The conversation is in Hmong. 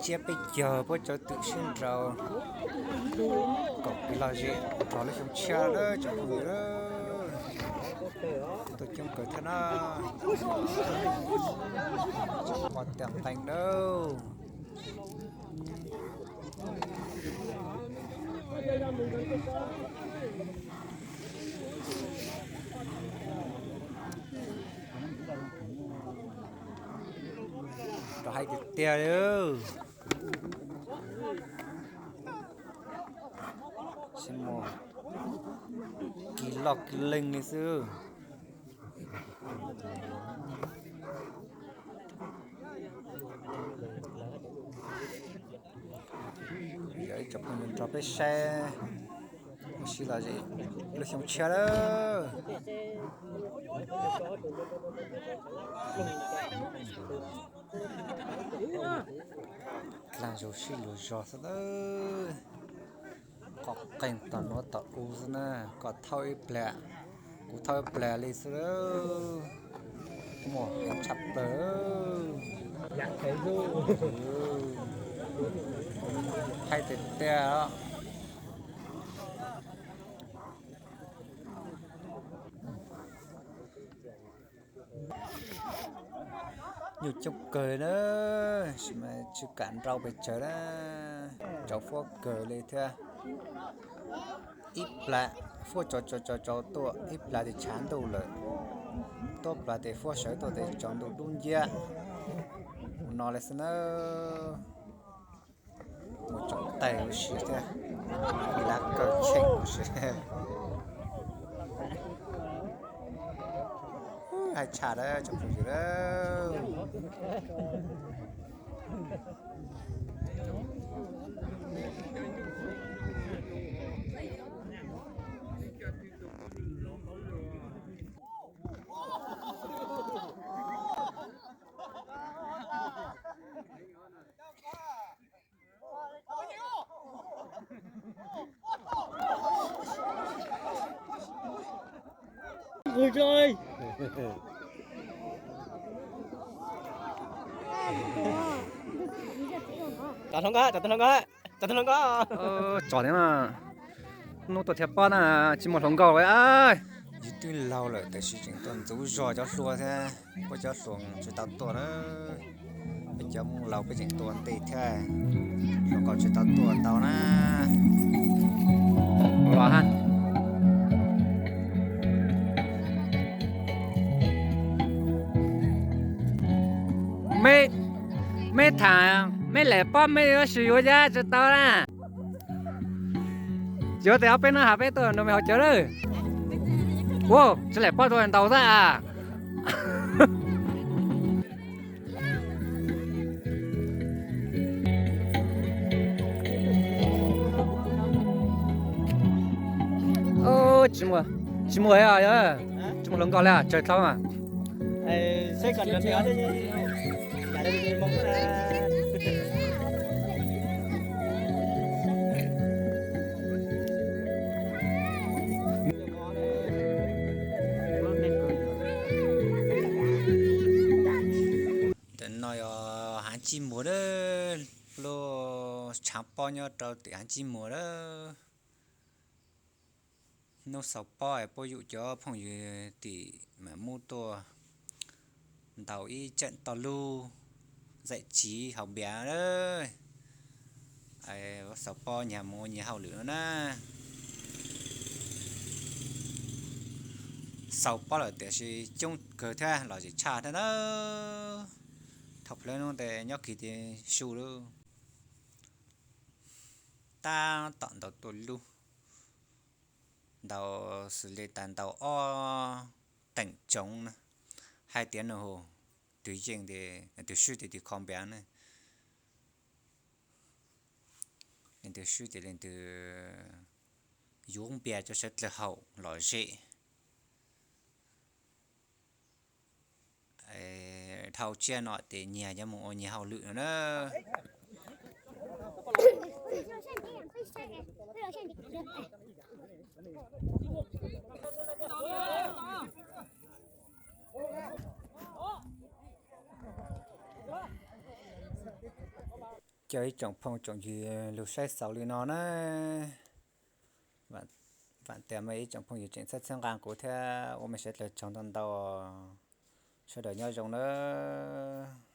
Tsiab peb caug puab cov twm sib nraus kom kev lom zem rau lub xyoo tshiab lawm cov phooj ywg. Tuaj coob kawg thiab na. Pom tias nqees dawb. Rov hais tiag tiag li. Tsis muaj, kis loj kis leeg li xwb. Yog ib co phooj ywg nrog peb saib ua si los lub xyoo tshiab lawm. Dlaag zaug sib luag zog xwb lawm. Qoj qeeg tom nuav tom u xwb na, koj thauj ib plag, kuv thauj ib plag li xwb lawm. Muaj heev tshaj plaws. Haib tiag tiag os. Nyuj coob kawg na, tsis kam nrau pes tsawg na, tsau fuab kawg li thiab. Ib plag fuab tsau tsau tsau tsau tuaj, ib plag tes tshav ntuj lawm, tuab plag tes fuab sawv tuaj tes tsaus ntuj dub nciab. Ua no li xwb nawb. Mus tsoom tais huv si thiab, lav kawg tsheej huv si. Hais tshaj dawb tsoom phooj ywg dawb. Cov hluas nkauj, cov hluas nkauj, cov hluas nkauj. Tso thiab na, hnub tuaj thiab pob na, tsis muaj hluas nkauj lawm. Yus twb laug lawm tab sis tseem tuaj ntxub zog cov hluas thiab, puab cov hluas tsis tau tuaj na. Peb cov Hmoob laus peb tseem tuaj ntej thiab, hluas nkauj tsis tau tuaj tau na. Los ha. Meb, meb tham, meb lam pob meb yuav sis yuav yab tsis tau na. Yuav tes ob peb nab has peb tuaj nrog mej haus cawv lawm. Ua, tsis lam pob tuaj ntau xwb a. Tsis muaj, tsis muaj, tsis muaj hluas nkauj li, tsawg tau mas. Tam no yog haav tsij muag lawm, lub tshaav pob nyob rau tim haav tsij muag lawm. Hnub xaus pob es puab yum cov phooj ywg tim Maam Mub tuaj ntaus ib tseem toj lug, zaim tsiv haus npias lawm. Xaus pob nyag mus ua nyag hauj lwm no na. Xaus pob lawm tiam sis coob kawg thiab los zem tshaj thiab na. Thaum pleb hnub tes nyob kis tes su lawm. Tab tom ntaus tuaj lug, ntaus xws li tas ntaus ob teem tsoov na, hais tias nws hu twg yeej tes nws twg swb tes twg kho npias na, leej twg swb tes leej twg yuav npias rau sawv dlawg haus lom zem. Dhau tsiab no tes nyag yuav mus ua nyag hauj lwm no na. Yog ib tsoom phooj tsoom ywg lug saib xaus li no na, vam tias muaj ib tsoom phooj ywg tseem txhawb txhawb nqa kuv thiab ua mej sawv daws tsaug ntau ntau. Sawv daws nyob zoo nawb.